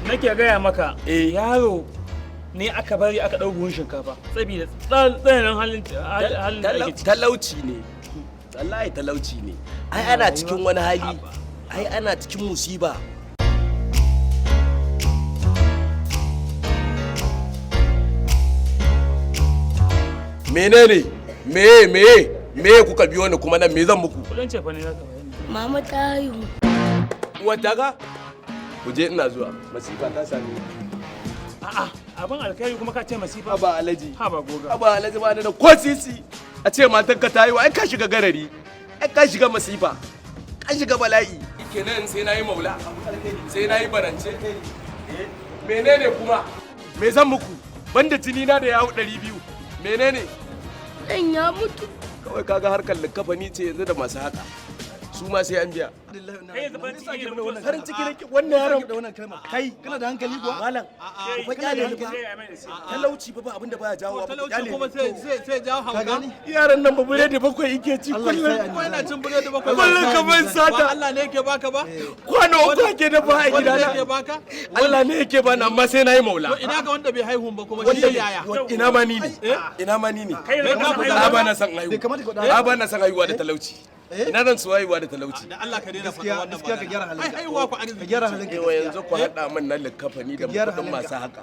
Nake gaya maka, Eh. yaro ne aka bari aka ɗau buhun shinkafa saboda tsananin halin da ake ciki. Talauci ne, wallahi talauci ne. Ai ana cikin wani hali, ai ana cikin musiba. Menene? Meye meye meye kuka biyo ni kuma nan? Me zan muku? Kudin cefa ne zaka bayar. Mama ta haihu. Wata ga ku je, ina zuwa, masifa ta same ni. A'a, abin alkhairi kuma ka ce masifa. Haba alaji. Haba goga. Haba alaji, ba ni da ko sisi. A ce matar ka ta yi wa, ai ka shiga garari, ai ka shiga masifa, ka shiga bala'i. Kenan sai na yi maula, sai na yi barance. Menene kuma? Me zan muku banda jini na da yawo 200? Menene? Ɗan ya mutu. Kawai kaga harkar likkafani ce yanzu da masu haka, su ma sai an biya. Kai yanzu farin ciki da mutuwar. Farin ciki nake wannan yaron. Da wannan kalmar, kai kana da hankali kuwa? Malam, ku fa kyale ni fa. Talauci fa ba abin da baya jawo ba, ku Talauci kyale kuma ni. sai jawo Ka hauka. gani? Yaran nan ba buredi bakwai yake ci Allah ya kullum. sa Kuma yana cin buredi bakwai. Kullum kamar Ba sata. Allah ne yake baka ba? Kwano uku ake dafa a Wanda gidana. yake baka? Allah ne yake bani, amma sai na yi maula. To ina ga wanda bai haihun ba kuma Wanda shi yaya? Ina ma ni ne? Ina ma ni ne? Kai yanzu Kai ka ka san A ba na san Bai kamata ka haihuwa, a ba na san haihuwa da talauci. Ina zan su haihuwa da talauci? Da Allah ka daina faɗa Gaskiya, wannan gaskiya ka gyara magana. halinka. Ai haihuwa ku arziki. Ka gyara halinka. Ewa, yanzu ku haɗa min na likkafani da Ka gyara kuɗin halinka. masu haka.